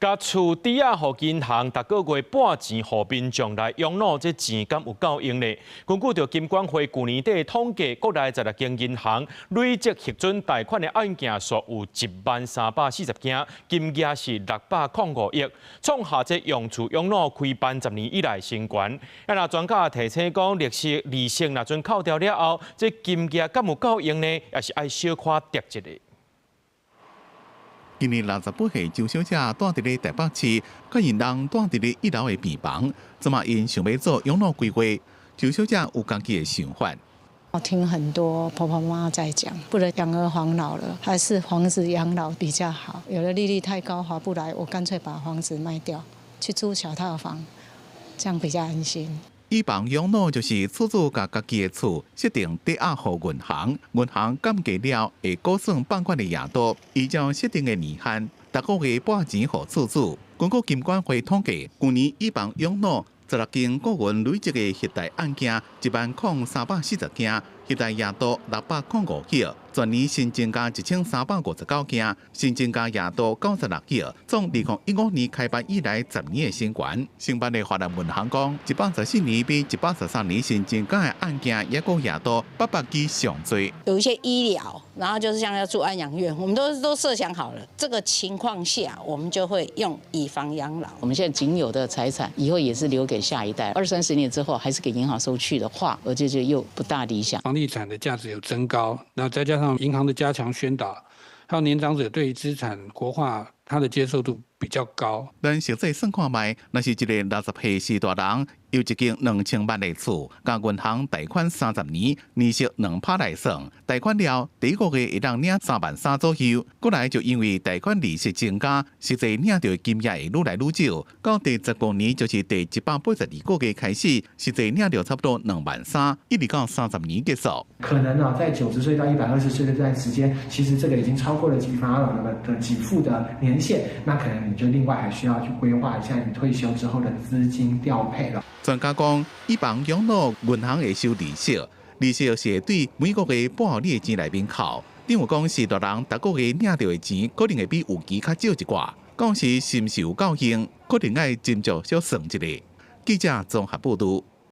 共厝抵押予銀行，逐個月撥錢予民眾來養老，這錢敢有夠用呢？根據著金管會舊年底統計，國內16間銀行累積核准貸款的案件數有10,340件，金額是605億，創下這用厝養老開辦10年以來新高。啊，若專家提醒講，利息若陣扣掉了後，這金額敢有夠用呢？抑是愛小可著一下。今年68歲周小姐蹛佇咧台北市，佮𪜶翁蹛佇咧一樓的病房，這馬𪜶想欲做養老規劃。周小姐有家己的想法。我聽很多婆婆媽媽在講，不能養兒防老了，還是房子養老比較好。有的利率太高划不來，我乾脆把房子賣掉，去租小套房，這樣比較安心。以房養老就是厝主共家己的厝設定抵押予銀行，銀行鑑價了會估算放款的額度，依照設定的年限，逐個月撥錢予厝主。根據金管會統計，舊年以房養老16間個人累積的核貸案件10,340件，核貸額度605億，全年新增加1359件，新增加額度96億，創2015年開辦以來10年的新高。承辦的華南銀行講，114年比113年新增加的案件抑閣額度800支上濟。有一些醫療，然後就是像要住安養院，我們都設想好了，這個情況下，我們就會用以房養老。我們現在僅有的財產，以後也是留給下一代。二三十年之後，還是給銀行收去的話，我這就又不大理想。房地產的價值有增高，那再加上銀行的加強宣導，還有年長者對於資產活化，他的接受度比較高。咱實際算看覓，若是一个60歲序大人，有一間2000萬的厝，共銀行貸款30年，利息2趴來算，貸款了第一個月會當領3萬3左右。過來就因為貸款利息增加，實際領著的金額會愈來愈少。到第15年，就是第182個月開始，實際領著差不多2萬3，一直到30年結束。可能啊，在90歲到120歲的這段時間，其實這個已經超過了以房養老的給付的年限，那可能你就另外還需要去規劃一下你退休之後的資金調配了。專家講，以房養老，銀行會收利息，利息是會對每個月撥予你的錢內面扣。等於講序大人逐個月領著的錢，可能會比預期較少一寡。到時是毋是有夠用，可能愛斟酌小算一下。記者綜合報導。